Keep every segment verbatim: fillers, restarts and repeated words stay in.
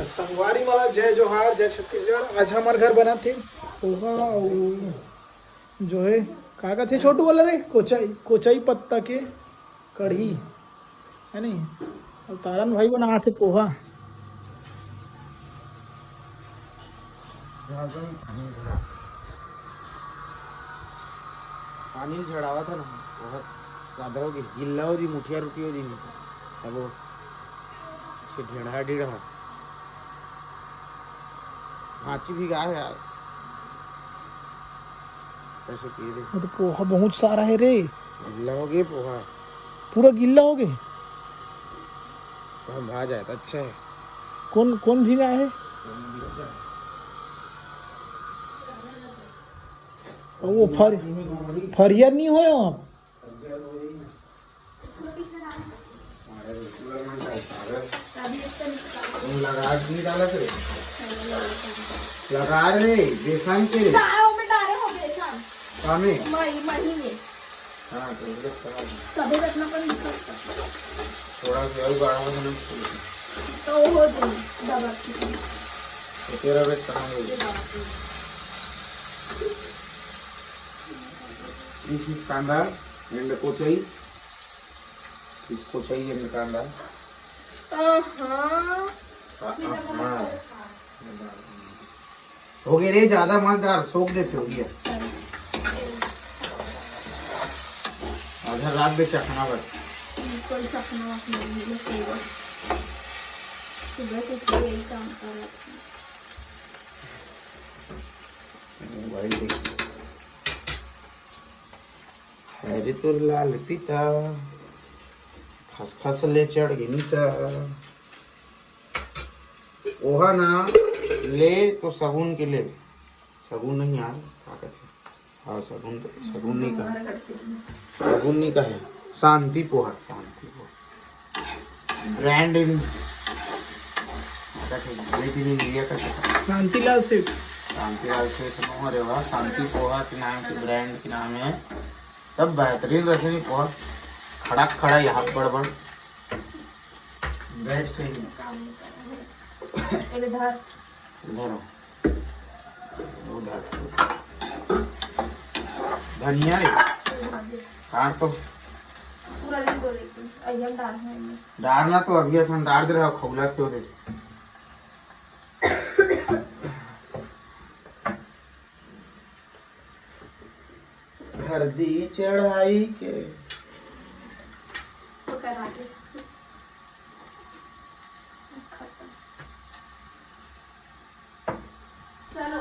संगवारी मन ला जय जोहार, जय छत्तीसगढ़। आज हमर घर बनत हे पोहा अउ जो हे, का कथे छोटू वाला रे, कोचई, कोचई पत्ता के कढ़ी, है नहीं? अउ तारन भाई बनात हे पोहा। पानी झड़ावा था ना, वो ज्यादा हो गई, गिल्ला हो जी, मुठिया रोटी हो जी, सब हो। से ढेढ़ा ढेढ़ा। हांची भी गा है यार। कैसे किए रे? वो तो पोहा बहुत सारा है रे। गिल्ला हो गया पोहा। पूरा गिल्ला हो गया। तो हम आ जाए तो अच्छा है। कौन, कौन भीगा है? वो फर-, फरियर नहीं होया आप? तुम लगा के नहीं डाला थे? लगा रे, बेसन के। डालो में डाले हो बेसन। कामे? मही, मही में। हाँ, तो उधर करा दे। तभी रखना पड़ सकता। थोड़ा सा और गाढ़ा होना चाहिए। तो हो जाए, दबा के। तो तेरा बेच कहाँ गई? ये बात है। This is कांदा and कोचई। इसको चाहिए निकालना। आहा। आ-, आहा। हो गया रे, ज्यादा मत डाल, सोख दे फिर, हो गया। आधा रात में चखना बस। कोई चखना वखना नहीं है, सुबह। सुबह से तो यही काम कर रहा था। मोबाइल देख। अरे तो लाल पीता खसखस ले चढ़ गई नीचा। ओहा ना ले तो सगुन के ले। सगुन नहीं यार, का कहते? हाँ, सगुन तो, सगुन नहीं कहे। सगुन नहीं कहे। शांति पोहा, शांति poha. Brand in, made in India का। शांतिलाल सेठ। शांतिलाल सेठ नो हरे वाह, शांति पोहा के नाम के brand के नाम है। तब बेहतरीन रथे नहीं पोहा, खड़ा खड़ा यहाँ बड़ बड़। Best है। इधर। इधर हो। उधर। धनिया रे। काट तो। पूरा नहीं बोले, एकदम डाल है इनमें। डालना तो अभी अपन डाल दे रहा, खौला क्यों दे। हरदी चढ़ाई के। चलो,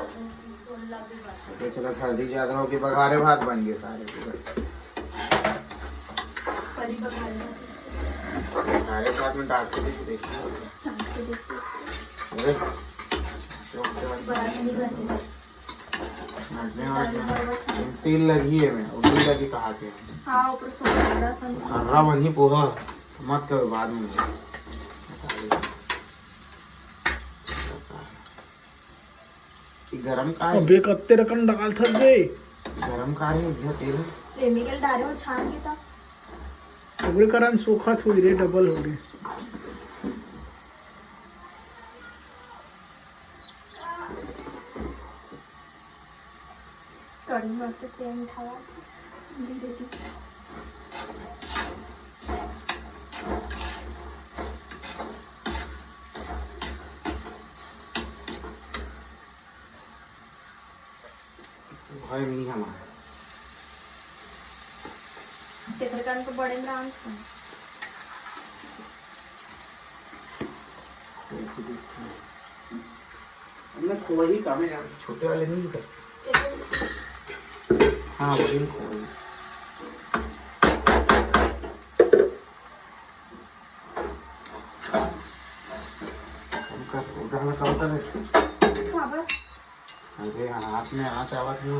बोल ला भी बात। ये चला, हरदी ज्यादा हो के बघारे भात बन गए सारे के। करी बघारे भात। बघारे भात में डाल के देखो, देखो। डाल के देखो। अरे, बड़ा नहीं बने। तेल लगी है में, वो तेल लगी कहा के। हाँ, ऊपर से बड़ा सा। खर्रा बनी पोहा, मत करो बाद में। ये गरम का है? अबे कत्ते रकम डाल थक गए। गरम का है, भैया तेल? केमिकल डाले हो छान के तब। ओकरे कारण सूखा थोड़ी रे, डबल हो गए। कढ़ी मस्त सेंट हवा धीरे धीरे। भाई नहीं हमारा। तेरे कान को बड़े में राम। हमने खोआ ही काम है यार, छोटे वाले नहीं निकलते। हाँ, वही खोआ ही। उनका उठाना कम कर। अरे, हाथ में आँच आवत है।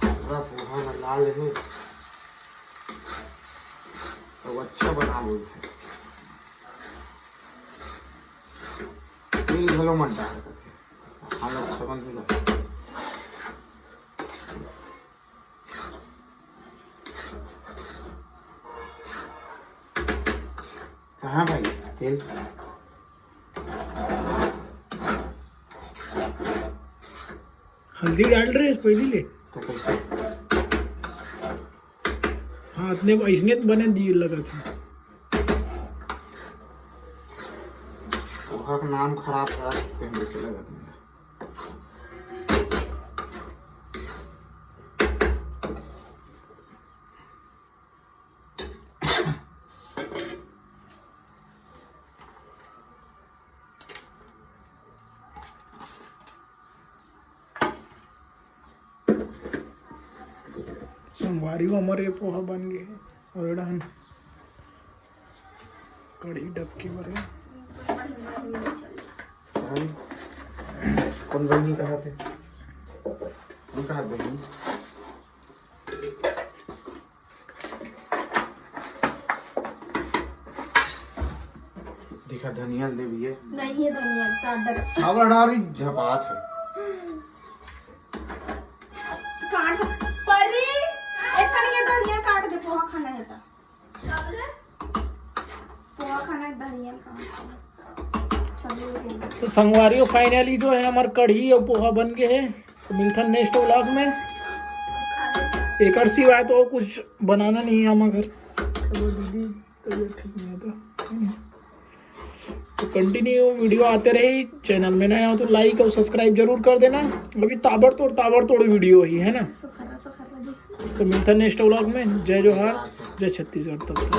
पूरा पोहा ला लाल है। तो अच्छा बना बोलते। तेल घलो मत डाल करके। हाल अच्छा बन ही लगा। हाँ भाई, तेल। हल्दी डाल रहे हैं पहले ले। तो कैसे? हाँ, इतने, इसने तो बने दिए लगा था। पोहा का नाम खराब करा सकते हैं, जैसे लगा था। संगवारी हो, हमर ये पोहा बन गए हे। और एड़ा हम कढ़ी डबकी बर हे। कौन बहनी कहा थे? कौन कहा बहनी? देखा, धनिया ले भी है। नहीं है धनिया, काट दे। सावला डाल दी, झपात है। काट परी, एक कनिया धनिया काट दे, पोहा खाना है तो। पोहा खाना है, धनिया काट। चलो, ये तो संगवारी हो, finally जो है, हमार कढ़ी और पोहा बन गए हैं। तो मिलथन next vlog में। एकर सिवाय तो कुछ बनाना नहीं है हमार घर। चलो दीदी, तबीयत ठीक नहीं है तो। तो continue video आते रही। Channel में नया हो तो like और subscribe जरूर कर देना। अभी ताबड़तोड़, ताबड़तोड़ video ही है ना। सुखरा, सुखरा दी। तो मिलता है next vlog में। जय जोहार, जय छत्तीसगढ़। तब तक